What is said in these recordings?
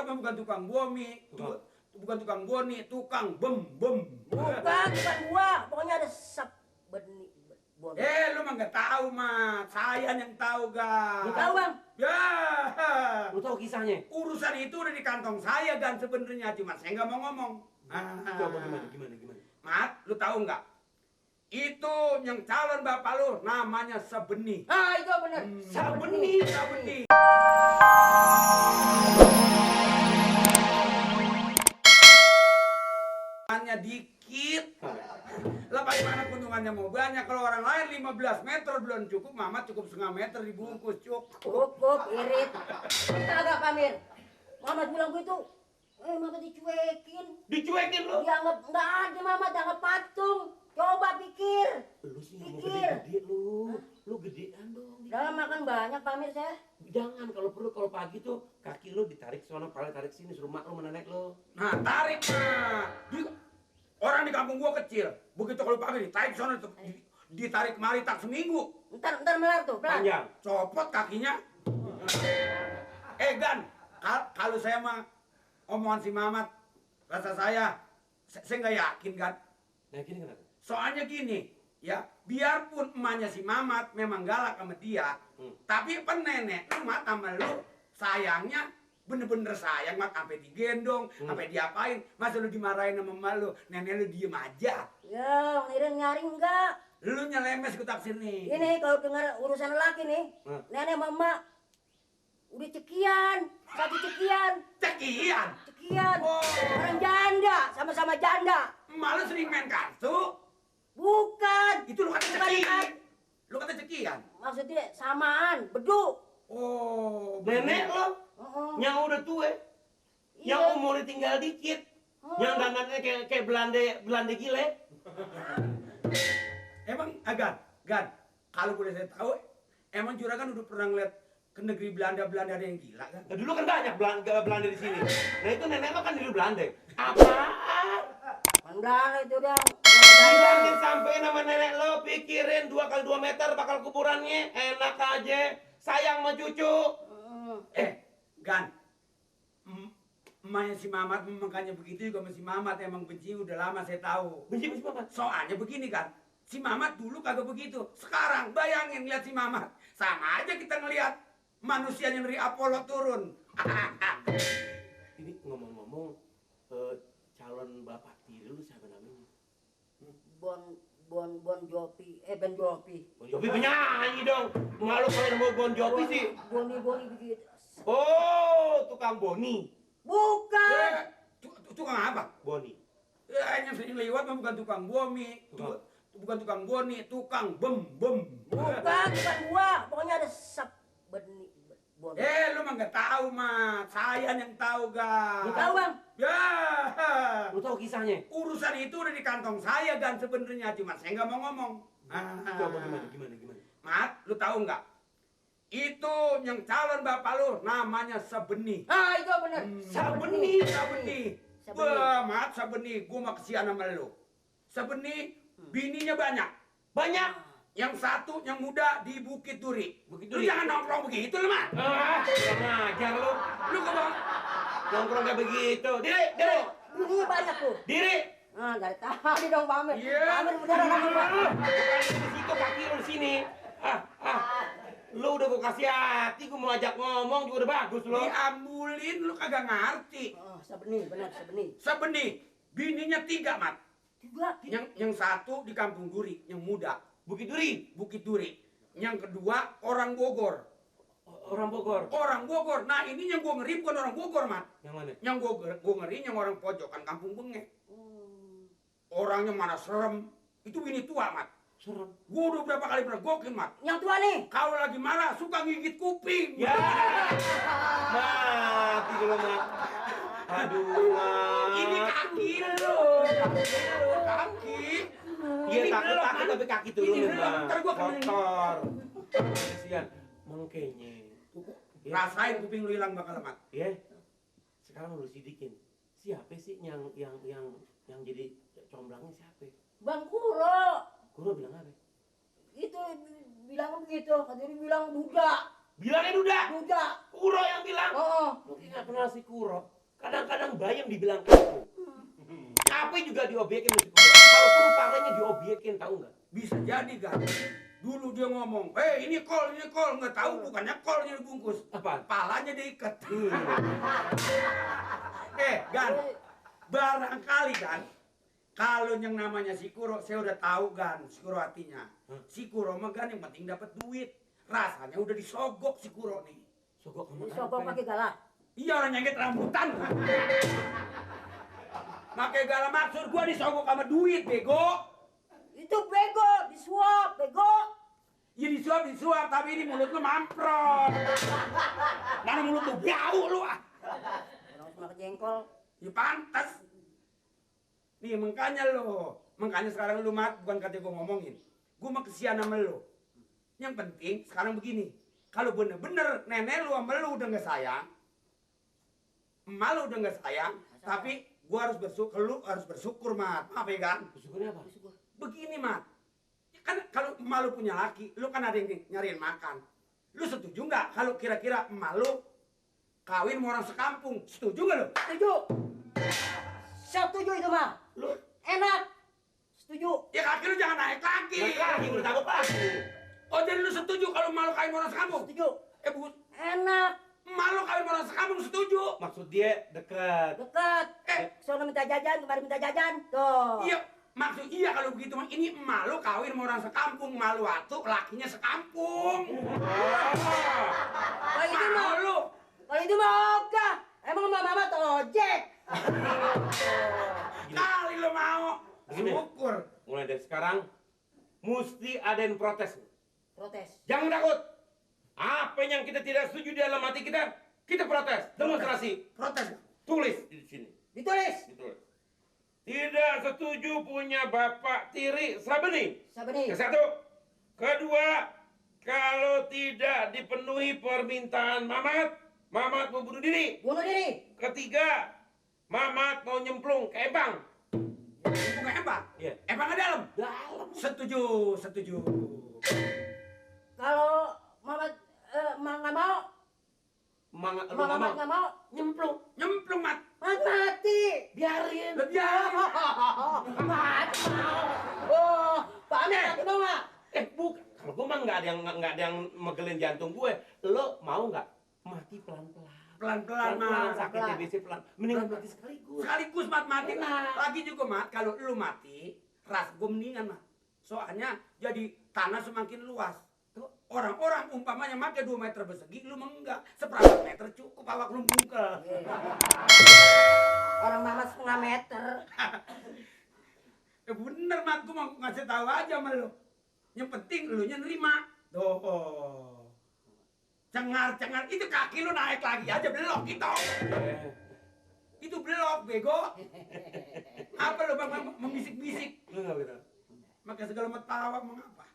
lewat mah bukan tukang bomi, bukan tukang boni, tukang bem. Bukan gua, pokoknya ada benih boni. Lu mah nggak tahu mah, saya yang tahu Lu tahu bang? Ya, lu tahu kisahnya? urusan itu udah di kantong saya dan sebenarnya cuma saya nggak mau ngomong. Coba gimana? Mat, lu tahu nggak? Itu yang calon bapak lu namanya Sebeni. Ah itu benar. Sebeni. Hanya dikit. Lah bagaimana keuntungannya mau banyak? Kalau orang lain 15 meter belum cukup, Mamat cukup setengah meter dibungkus Cukup irit. Kita agak pamer. Mamat bilang gitu. Mamat dicuekin. Dicuekin lu? Dianggap nggak ada Mamat, dianggap patung. Coba pikir. Lu sih nggak mau gede-gede lu. Lu gedean dong. Dalam makan banyak pamer saya. Jangan, kalau perlu kalau pagi tuh kaki lu ditarik sono, kepala tarik sini, suruh mak lu menenek lu. Nah, tarik mah. Orang di kampung gua kecil. Begitu kalau pagi ditarik sono ditarik kemari tak seminggu. Ntar melar tuh, pelan. Panjang. Copot kakinya. Gan, kalau saya mah omongan si Mamat, rasa saya nggak yakin kan. Yakin kenapa? Soalnya gini, ya, biarpun emaknya si Mamat memang galak sama dia, tapi nenek lu mat sama lu sayangnya bener-bener sayang mat, sampai digendong, sampai diapain, masa lu dimarahin sama emak lu, nenek lu diem aja. Ya, nyari enggak. Lu nyelemes ke taksir nih. Ini kalau dengar urusan lelaki nih, nenek sama emak udah cekian, satu cekian. Cekian. Oh. Orang janda, sama-sama janda. Emak lu sering main kartu. Bukan. Itu lu kata cekian. Lu kata cekian. Maksudnya samaan, beduk. Oh, nenek lo yang udah tua, yang umurnya tinggal dikit, yang dandannya kayak Belanda gile. Emang Gan, kalau boleh saya tahu, emang Juragan udah pernah ngeliat ke negeri Belanda ada yang gila kan? Nah, dulu kan banyak Belanda di sini. Nah itu nenek lo kan di Belanda. Apaan? Belanda itu dong. Jangan sampai nama nenek lo pikirin 2 kali 2 meter bakal kuburannya. Enak aja, sayang sama cucu. Gan, emaknya si Mamat makanya begitu juga sama si Mamat, emang benci udah lama saya tahu. Benci Mamat? Soalnya begini kan, si Mamat dulu kagak begitu. Sekarang bayangin lihat si Mamat, sama aja kita ngelihat manusia yang dari Apollo turun. Ini ngomong-ngomong, calon bapak tiri lu siapa namanya? Bon Jovi. Ben Jovi. Bon Jovi penyanyi dong. Malu kalau Bon Jovi sih. Boni begitu. Oh, tukang Boni. Bukan. Tukang apa? Boni. Yang sering lewat mah bukan tukang bomi, bukan tukang boni, tukang bem. Bukan gua, pokoknya ada benih boni. Lu mah nggak tahu mah, saya yang tahu Lu tahu bang? Ya. Lu tahu kisahnya? Urusan itu udah di kantong saya dan sebenarnya cuma saya nggak mau ngomong. Coba gimana? Mat, lu tahu nggak? Itu yang calon bapak lu namanya Sebeni. Ah itu benar. Sebeni. Wah, Mat, Sebeni, gua mau kesian sama lu. Sebeni, bininya banyak. Banyak. Yang satu yang muda di Bukit Duri. Lu jangan nongkrong begitu lu, Mat. Kurang ajar lu. Lu ke bawah. Nongkrong kayak begitu. Diri. Ini banyak tuh. Diri. Ah dari tadi dong pamer. Iya. Pamer beneran sama gua. Bukan di situ, kaki lu di sini. Lu udah gua kasih hati, gua mau ajak ngomong juga udah bagus lu. Diambulin lu kagak ngerti. Oh, Sebeni. Sebeni, bininya 3, Mat. 3. Yang satu di Kampung Duri, yang muda. Bukit Duri. Yang kedua orang Bogor. Orang Bogor. Nah, ini yang gua ngeri bukan orang Bogor, Mat. Yang mana? Yang gua ngeri yang orang pojokan Kampung Bengek. Orangnya mana serem. Itu bini tua, Mat. Serem. Gua udah berapa kali mergokin, Mat. Yang tua nih. Kalau lagi marah suka gigit kuping. Ya. Mati lu, Mat. Aduh, Mat. Ini kaki lu. Kaki. Iya, takut tapi kaki turun, Bang. Ntar gua kena kotor. Kasihan. Mengkenya. Rasain kuping lu hilang bakal, Mat. Iya. Sekarang lu sidikin. Siapa sih yang jadi comblangnya siapa? Bang Kuro. Kuro bilang apa? Itu bilang begitu, katanya bilang duda. Bilangnya duda. Duda. Kuro yang bilang. Oh. Lu nggak kenal si Kuro. Kadang-kadang bayam dibilang kaku. Apa juga diobyekin si Kuro. Kalau perlu palanya diobyekin, tahu nggak? Bisa jadi kan. Dulu dia ngomong, ini kol, nggak tahu bukannya kolnya dibungkus. Apa? Palanya diikat. Gan, barangkali kan, kalau yang namanya si Kuro, saya udah tahu Gan, si Kuro hatinya. Si Kuro mah Gan yang penting dapat duit. Rasanya udah disogok si Kuro nih. Sogok sama Disogok apa? pakai galak. Iya orang nyengit rambutan. Pakai galak maksud gua disogok sama duit, bego. Itu bego, disuap, bego. Ya disuap, tapi ini mulut lu mamprot. Mana mulut lu bau lu ah. Orang cuma kejengkol. Ya pantas. Nih makanya sekarang lu mat bukan kata gua ngomongin. Gua mah kesian sama lu. Yang penting sekarang begini. Kalau bener-bener nenek lu sama lu udah nggak sayang, emak lu udah nggak sayang, tapi gua harus bersyukur, lu harus bersyukur mat. Apa ya kan? Bersyukurnya apa? Begini mat. Kan kalau emak lu punya laki, lu kan ada yang nyariin makan. Lu setuju nggak kalau kira-kira emak lu kawin sama orang sekampung? Setuju nggak lu? Setuju. Setuju itu mah. Lu Enak. Setuju. Ya kaki lu jangan naik lagi. naik lagi, udah takut lagi. Oh jadi lu setuju kalau emak lu kawin sama orang sekampung? Setuju. Bu, Enak. emak lu kawin sama orang sekampung setuju? Maksud dia dekat. Dekat. Sono minta jajan, kemarin minta jajan. Tuh. Iya, maksud iya kalau begitu mah ini emak lu kawin sama orang sekampung, emak lu atuh lakinya sekampung. Kalau itu mah, Mau lu. kalau itu mah ogah. Emang mama tuh ojek. Kali lu mau. Begini. Syukur. Mulai dari sekarang mesti ada yang protes. Protes. Jangan takut. Apa yang kita tidak setuju di dalam hati kita protes, demonstrasi. Protes. Tulis di sini. Ditulis. Ditulis. Tidak setuju punya Bapak Tiri Sabeni. Sabeni. Yang satu. Kedua, kalau tidak dipenuhi permintaan Mamat mau bunuh diri. Bunuh diri. Ketiga, Mamat mau nyemplung ke Ebang. Bukan Ebang. Iya. Ebang ke dalam. Dalam. Setuju. Kalau mama nggak mau, mama nggak mau, Nyemplung. Nyemplung mat. mati. Biarin. Lebih jauh. Mati. Oh, Pak Amir mati mau nggak? Bukan. Kalau gue mah nggak ada yang megelin jantung gue. Lo mau nggak mati pelan-pelan? Pelan-pelan Pelan-pelan, mat. sakit TBC pelan. Mendingan mati sekaligus. Sekaligus mat mati. Nah. Lagi juga mat kalau lu mati, ras gue mendingan mat. Soalnya jadi tanah semakin luas. Tuh, orang-orang umpamanya make 2 meter persegi, lu mah enggak. 1/4 meter cukup awak lu bungkel. Orang mama 1/2 meter. Bener mat, gue mau ngasih tahu aja sama lu. Yang penting lu nya nerima. Tuh. Cengar, itu kaki lu naik lagi aja belok gitu. Itu belok, bego. Apa lu bang membisik-bisik? Lu nggak betul. Maka segala metawa mengapa?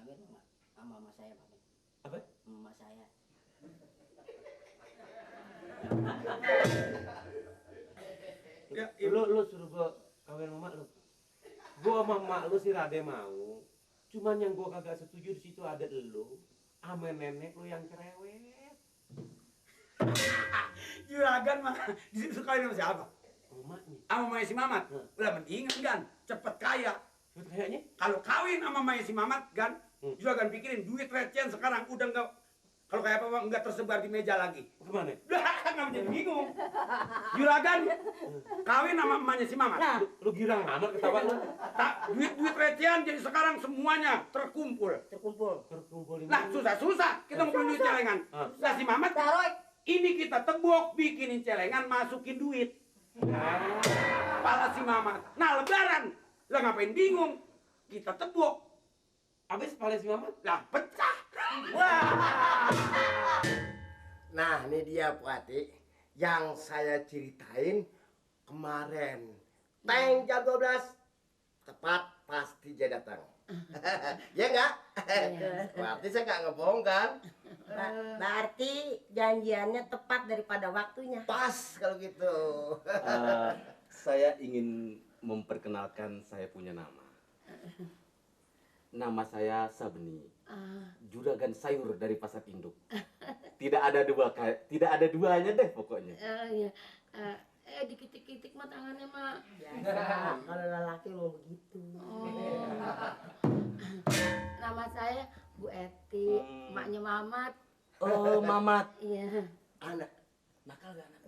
Amir nggak? Sama mama saya, Pak Amir. Apa? Mama saya. Ya, Lu suruh gua kawin sama mak lu. Gua sama mak lu sih rade mau. Cuman yang gua kagak setuju di situ ada lu sama nenek lu yang cerewet. juragan mah disukain sama siapa? Emaknya. Sama Maya si Mamat. Udah mendingan kan, cepet kaya. Kayaknya Kalau kawin sama Maya si Mamat kan, juragan pikirin duit recehan sekarang udah enggak, kalau kayak apa enggak tersebar di meja lagi. kemana? Udah nggak menjadi bingung. Juragan kawin sama emaknya si Mamat. Nah, Lu girang amat ketawa lu. Tak duit recehan jadi sekarang semuanya terkumpul. terkumpul. Terkumpul di Nah mana? susah kita mau beli duit celengan. Nah si Mamat Taruh. ini kita tebok bikinin celengan masukin duit. Pala si Mamat. Nah lebaran lah ngapain bingung? Kita tebok. Habis kepala si Mamat? Lah pecah. Nah, ini dia Bu Ati yang saya ceritain kemarin. Tank jam 12 tepat pasti dia datang. Ya enggak? Berarti saya enggak ngebohong kan? Berarti janjiannya tepat daripada waktunya. Pas kalau gitu. Saya ingin memperkenalkan saya punya nama. Nama saya Sabeni, juragan sayur dari Pasar Induk. tidak ada duanya deh pokoknya. Iya. Dikit-dikit mah tangannya mah. Biasa, kalau lelaki mau begitu. Oh. Nama saya Bu Eti, emaknya Mamat. Oh, Mamat. Iya. Anak, nakal gak anak?